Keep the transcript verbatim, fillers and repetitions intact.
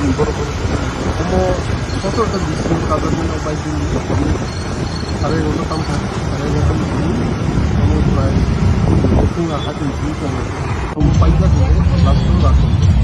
Omo kotor ta bising kajakmani o bike ni. Sarai gonta tamkha, sarai gonta bising. Omo prai chwng a hati bising tongo. Omo paijak ni last o last.